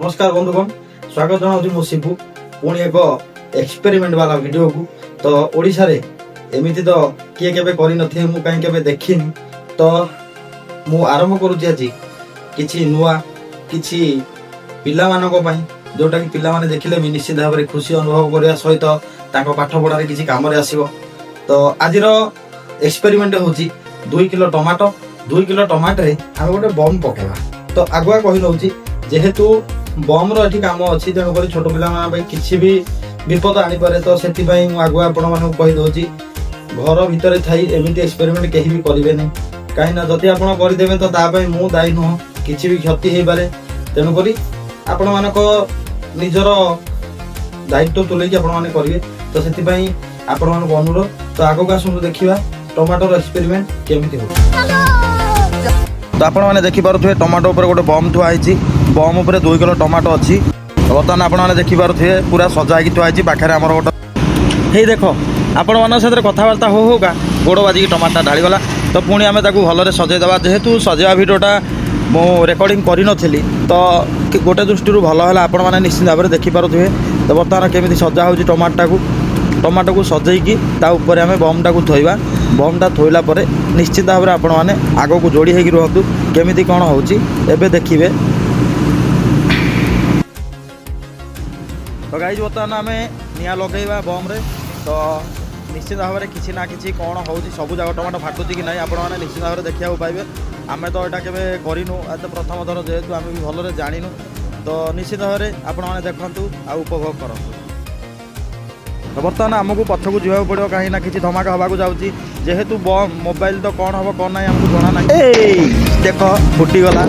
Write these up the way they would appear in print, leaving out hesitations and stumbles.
ନମସ୍କାର ବନ୍ଧୁଗଣ, ସ୍ୱାଗତ ଜଣାଉଛି ମୁଁ ଶିବୁ ପୁଣି ଏକ ଏକ୍ସପେରିମେଣ୍ଟ ବାଲା ଭିଡ଼ିଓକୁ। ତ ଓଡ଼ିଶାରେ ଏମିତି ତ କିଏ କେବେ କରିନଥିବେ, ମୁଁ କାହିଁ କେବେ ଦେଖିନି। ତ ମୁଁ ଆରମ୍ଭ କରୁଛି ଆଜି କିଛି ନୂଆ କିଛି ପିଲାମାନଙ୍କ ପାଇଁ, ଯେଉଁଟାକି ପିଲାମାନେ ଦେଖିଲେ ବି ନିଶ୍ଚିତ ଭାବରେ ଖୁସି ଅନୁଭବ କରିବା ସହିତ ତାଙ୍କ ପାଠ ପଢ଼ାରେ କିଛି କାମରେ ଆସିବ। ତ ଆଜିର ଏକ୍ସପେରିମେଣ୍ଟ ହେଉଛି 2 କିଲୋ ଟମାଟୋ। 2 କିଲୋ ଟମାଟୋରେ ଆମେ ଗୋଟେ ବମ୍ ପକାଇବା। ତ ଆଗୁଆ କହି ନେଉଛି, ଯେହେତୁ ବମ୍ର ଏଠି କାମ ଅଛି, ତେଣୁକରି ଛୋଟ ପିଲାମାନଙ୍କ ପାଇଁ କିଛି ବି ବିପଦ ଆଣିପାରେ। ତ ସେଥିପାଇଁ ମୁଁ ଆଗୁଆ ଆପଣମାନଙ୍କୁ କହିଦେଉଛି, ଘର ଭିତରେ ଥାଇ ଏମିତି ଏକ୍ସପେରିମେଣ୍ଟ କେହି ବି କରିବେନି। କାହିଁକିନା ଯଦି ଆପଣ କରିଦେବେ, ତ ତା ପାଇଁ ମୁଁ ଦାୟୀ ନୁହଁ, କିଛି ବି କ୍ଷତି ହେଇପାରେ। ତେଣୁକରି ଆପଣମାନଙ୍କ ନିଜର ଦାୟିତ୍ୱ ତୁଲେଇକି ଆପଣମାନେ କରିବେ। ତ ସେଥିପାଇଁ ଆପଣମାନଙ୍କୁ ଅନୁରୋଧ। ତ ଆଗକୁ ଆସନ୍ତୁ, ଦେଖିବା ଟମାଟୋର ଏକ୍ସପେରିମେଣ୍ଟ କେମିତି ହେଉଛି। ତ ଆପଣମାନେ ଦେଖିପାରୁଥିବେ, ଟମାଟୋ ଉପରେ ଗୋଟେ ବମ୍ ଥୁଆ ହେଇଛି। ବମ୍ ଉପରେ 2 କିଲୋ ଟମାଟୋ ଅଛି। ବର୍ତ୍ତମାନ ଆପଣମାନେ ଦେଖିପାରୁଥିବେ, ପୁରା ସଜା ହେଇକି ଥୁଆ ହେଇଛି। ପାଖରେ ଆମର ଗୋଟେ ହେଇ ଦେଖ, ଆପଣମାନଙ୍କ ସାଥିରେ କଥାବାର୍ତ୍ତା ହଉ ହଉକା ଗୋଡ଼ ବାଜିକି ଟମାଟୋଟା ଢାଳିଗଲା। ତ ପୁଣି ଆମେ ତାକୁ ଭଲରେ ସଜେଇଦେବା। ଯେହେତୁ ସଜେଇବା ଭିଡ଼ିଓଟା ମୁଁ ରେକର୍ଡ଼ିଂ କରିନଥିଲି, ତ ଗୋଟେ ଦୃଷ୍ଟିରୁ ଭଲ ହେଲା। ଆପଣମାନେ ନିଶ୍ଚିତ ଭାବରେ ଦେଖିପାରୁଥିବେ। ତ ବର୍ତ୍ତମାନ କେମିତି ସଜା ହେଉଛି ଟମାଟୋଟାକୁ। ଟମାଟୋକୁ ସଜେଇକି ତା ଉପରେ ଆମେ ବମ୍ଟାକୁ ଥୋଇବା। ବମ୍ଟା ଥୋଇଲା ପରେ ନିଶ୍ଚିତ ଭାବରେ ଆପଣମାନେ ଆଗକୁ ଯୋଡ଼ି ହେଇକି ରୁହନ୍ତୁ, କେମିତି କ'ଣ ହେଉଛି ଏବେ ଦେଖିବେ। ତ ଗାଇଜ୍, ବର୍ତ୍ତମାନ ଆମେ ନିଆଁ ଲଗେଇବା ବମ୍ରେ। ତ ନିଶ୍ଚିତ ଭାବରେ କିଛି ନା କିଛି କ'ଣ ହେଉଛି, ସବୁ ଯାକ ଟମାଟୋ ଫାଟୁଛି କି ନାହିଁ, ଆପଣମାନେ ନିଶ୍ଚିତ ଭାବରେ ଦେଖିବାକୁ ପାଇବେ। ଆମେ ତ ଏଇଟା କେବେ କରିନୁ, ଏ ତ ପ୍ରଥମ ଥର। ଯେହେତୁ ଆମେ ବି ଭଲରେ ଜାଣିନୁ, ତ ନିଶ୍ଚିତ ଭାବରେ ଆପଣମାନେ ଦେଖନ୍ତୁ ଆଉ ଉପଭୋଗ କରନ୍ତୁ। ତ ବର୍ତ୍ତମାନ ଆମକୁ ପଛକୁ ଯିବାକୁ ପଡ଼ିବ, କାହିଁକି ନା କିଛି ଧମାକା ହେବାକୁ ଯାଉଛି। ଯେହେତୁ ବମ୍ ମୋବାଇଲ, ତ କ'ଣ ହେବ କ'ଣ ନାହିଁ ଆମକୁ ଜଣା ନାହିଁ। ଏଇ ଦେଖ, ଫୁଟିଗଲା।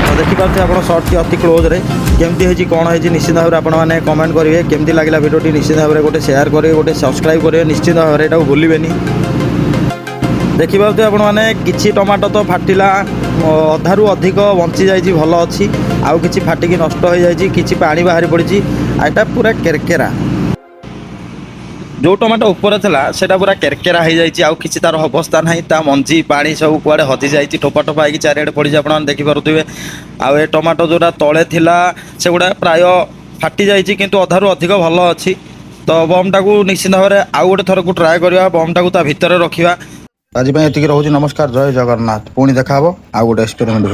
ତ ଦେଖିପାରୁଥିବେ ଆପଣ ସଟ୍ଟି ଅତି କ୍ଲୋଜ୍ରେ କେମିତି ହେଇଛି, କ'ଣ ହେଇଛି। ନିଶ୍ଚିତ ଭାବରେ ଆପଣମାନେ କମେଣ୍ଟ କରିବେ କେମିତି ଲାଗିଲା ଭିଡ଼ିଓଟି। ନିଶ୍ଚିତ ଭାବରେ ଗୋଟେ ସେୟାର କରିବେ, ଗୋଟେ ସବସ୍କ୍ରାଇବ୍ କରିବେ, ନିଶ୍ଚିତ ଭାବରେ ଏଇଟାକୁ ଭୁଲିବେନି। ଦେଖିପାରୁଥିବେ ଆପଣମାନେ, କିଛି ଟମାଟୋ ତ ଫାଟିଲା, ଅଧାରୁ ଅଧିକ ବଞ୍ଚି ଯାଇଛି, ଭଲ ଅଛି। ଆଉ କିଛି ଫାଟିକି ନଷ୍ଟ ହୋଇଯାଇଛି, କିଛି ପାଣି ବାହାରି ପଡ଼ିଛି। ଆଉ ଏଇଟା ପୁରା କେରକେରା। ଯେଉଁ ଟମାଟୋ ଉପରେ ଥିଲା, ସେଇଟା ପୁରା କେରକେରା ହେଇଯାଇଛି, ଆଉ କିଛି ତାର ଅବସ୍ଥା ନାହିଁ। ତା ମଞ୍ଜି ପାଣି ସବୁ କୁଆଡ଼େ ହଜି ଯାଇଛି, ଠୋପା ଠୋପା ହେଇକି ଚାରିଆଡ଼େ ପଡ଼ିଛି, ଆପଣମାନେ ଦେଖିପାରୁଥିବେ। ଆଉ ଏ ଟମାଟୋ ଯେଉଁଟା ତଳେ ଥିଲା, ସେଗୁଡ଼ା ପ୍ରାୟ ଫାଟି ଯାଇଛି, କିନ୍ତୁ ଅଧାରୁ ଅଧିକ ଭଲ ଅଛି। ତ ବମ୍ଟାକୁ ନିଶ୍ଚିତ ଭାବରେ ଆଉ ଗୋଟେ ଥରକୁ ଟ୍ରାଏ କରିବା, ବମ୍ଟାକୁ ତା ଭିତରେ ରଖିବା। ଆଜି ପାଇଁ ଏତିକି ରହୁଛି। ନମସ୍କାର, ଜୟ ଜଗନ୍ନାଥ। ପୁଣି ଦେଖା ହବ ଆଉ ଗୋଟେ ଏକ୍ସପେରିମେଣ୍ଟ।